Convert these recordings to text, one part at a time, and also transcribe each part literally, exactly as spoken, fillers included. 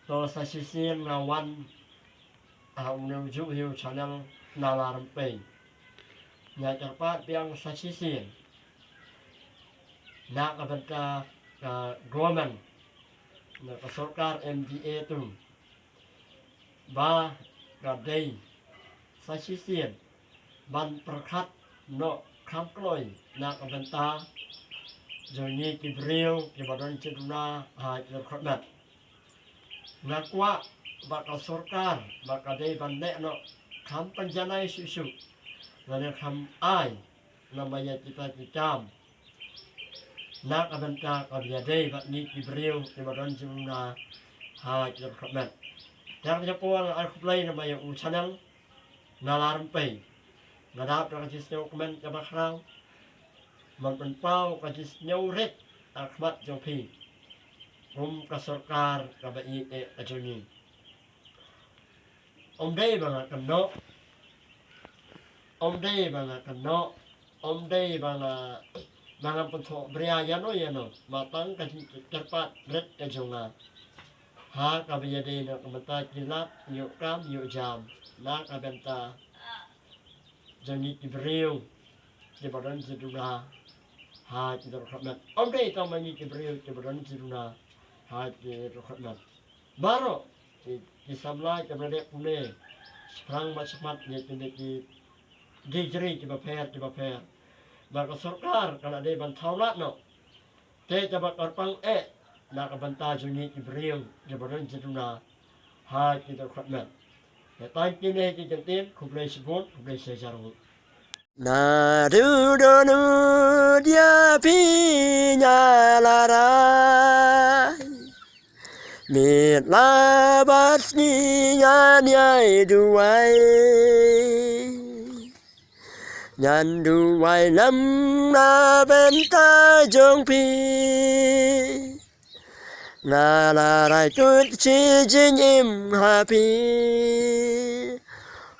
To sa shisien nga wan ha une u Juh Hiew channel na la rympei. Nga kyrpad biang sa shisien na ka bynta ka government, na ka sorkar M D A tu, ba ka dei sa shisien ban pyrkhat noh kham kloi na ka bynta jong ngi ki briew kiba don jingduna ha ki dkhot met. Nga kwah ba ka sorkar ba ka dei ban leh noh kham pynjanai shuh shuh, lane kham ai namar ïa kita ki kam na ka bynta kaba ïadei bad ngi ki briew kiba don jingduna ha ki dkhot met. Te ha kane ka por nga ai khublei namar ïa u channel na la rympei. Nga dap da ka jingsngew kmen kaba khraw ban pynpaw ka jingsngew rit ha khmat jong phi kum ka sorkar kaba ïeit eh ka jong ngi. Ym dei ba nga kynnoh, ym dei ba nga kynnoh, ym dei ba nga, ba nga pynthoh bria ïano ïano, ba tang ka jingkyrpad rit ka jong nga ha kaba ïadei na ka bynta ki lad ïoh kam ïoh jam na ka bynta jong ngi ki briew kiba don jingduna ha ki dkhot met. Ym dei tang ma ngi ki briew kiba don jingduna ha ki dkhot met. Baroh ki, ki samla kiba la dep pule shiphrang bad shakhmat ïa kine ki degree kiba pher kiba pher, ba ka sorkar ka la dei ban thaw lad noh. Te kaba kyrpang eh na ka bynta jong ngi ki briew kiba don jingduna ha ki dkhot met. Te tang kine ki kyntien, khublei shibun, khublei shihajar nguh. Naduh dohnud ïa phi nga la rai, miet la bad sngi ngan ïai duwai. Ngan duwai lem na bynta jong phi. Nga la rai kut shi jingim ha phi,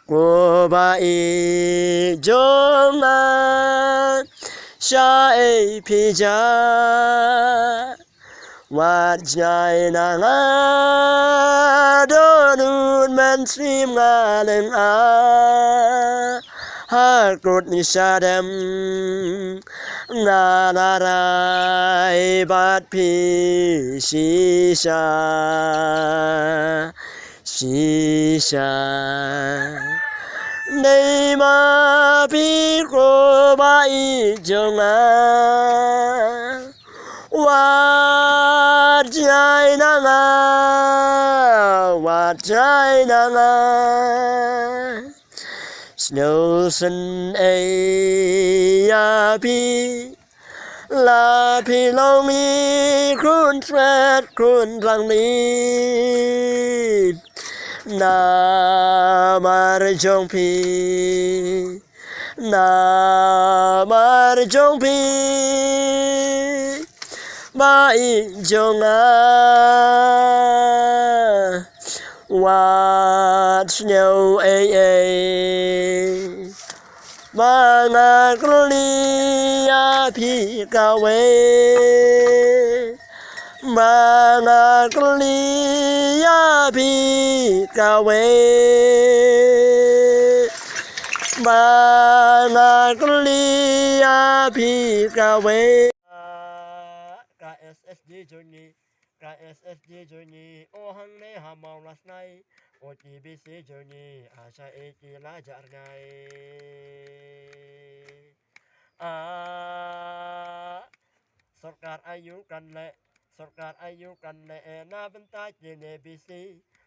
ko ba ïeit jong nga. Shaei phi jah, wat jngai na nga. Dohnud mynsiem nga lynga, ha kut ngi shadem. Nga la rai bad phi shisha, shisha. Dei ma phi ko ba ïeit jong nga, wat jngai na nga, wat jngai na nga. Sngewsynei ïa phi, la phi long i khun swet khun rangli. Namar jong phi, namar jong phi, ba ïeit jong nga, wat sngew ei ei. Ba nga kylli ïa phi kawei, ba nga kylli ïa phi kawei, ba nga kylli ïa phi kawei. Ka S S G jong ngi, ka S S G jong ngi, o hangne ha Mawlasnai, o ki B C jong ngi, a shaei ki la jah rngai. Ah, sorkar aïu kan leh, sorkar aïu kan leh, eh, na bynta kine B C,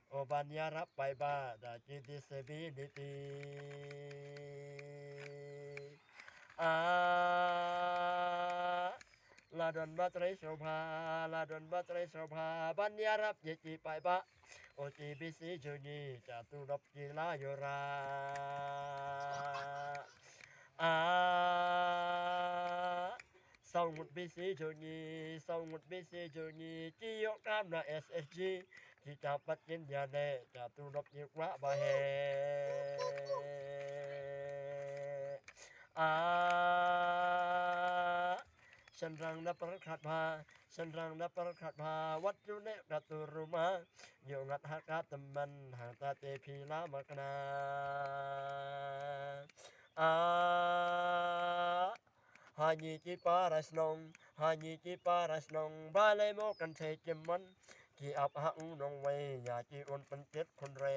o ban ïarap paidbah da ki disability. Ah, la don ba trei sngewbha, la don ba trei sngewbha, ban ïarap ïa ki paidbah. O ki B C jong ngi, ka tulop ki la ïoh rah. Ah, saw ngut B C jong ngi, saw ngut B C jong ngi, ki ïoh kam na S S G, ki kam pat kin ïaleh, ka tulop ki kwah ba heh. Ah, Shynrang na pyrkhat bha, shynrang na pyrkhat bha, wat ju neh ka tur ruma. Ïoh ngat ha ka tymmen, hangta te phi la makna. Ah, ha ngi ki para shnong, ha ngi ki para shnong, balei mo kan thei ki mon. Ki ap ha u nongwei, ïa ki un pynkit khun rem.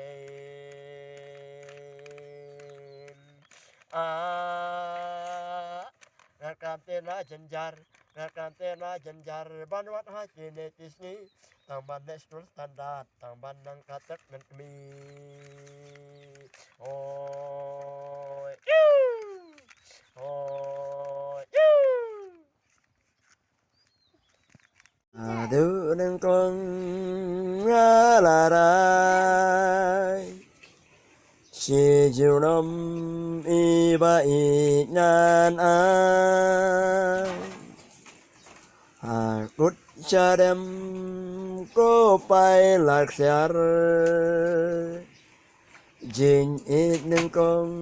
Ah, nga khlem te na jynjar, nga khlem te na jynjar, ban wad ha kine ki sngi, tang ban neh skul standard, tang ban nang katek ngan kmie. Oi, iu! Oi, iu! Adu nyngkong nga la rai, shi junom i ba i ngan ai. Ha kut shadem ko pai lak siar, jingïeit nyngkong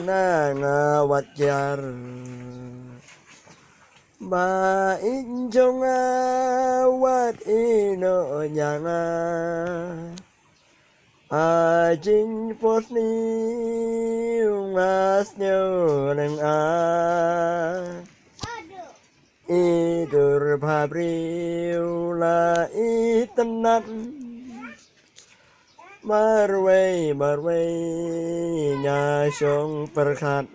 na nga wat kiar. Ba ïeit jong nga wat ïehnoh ïa nga. Ha jingpos ni u nga sniew lynga. I dur bhabriew la itynnad. Marwei marwei nga shong pyrkhat.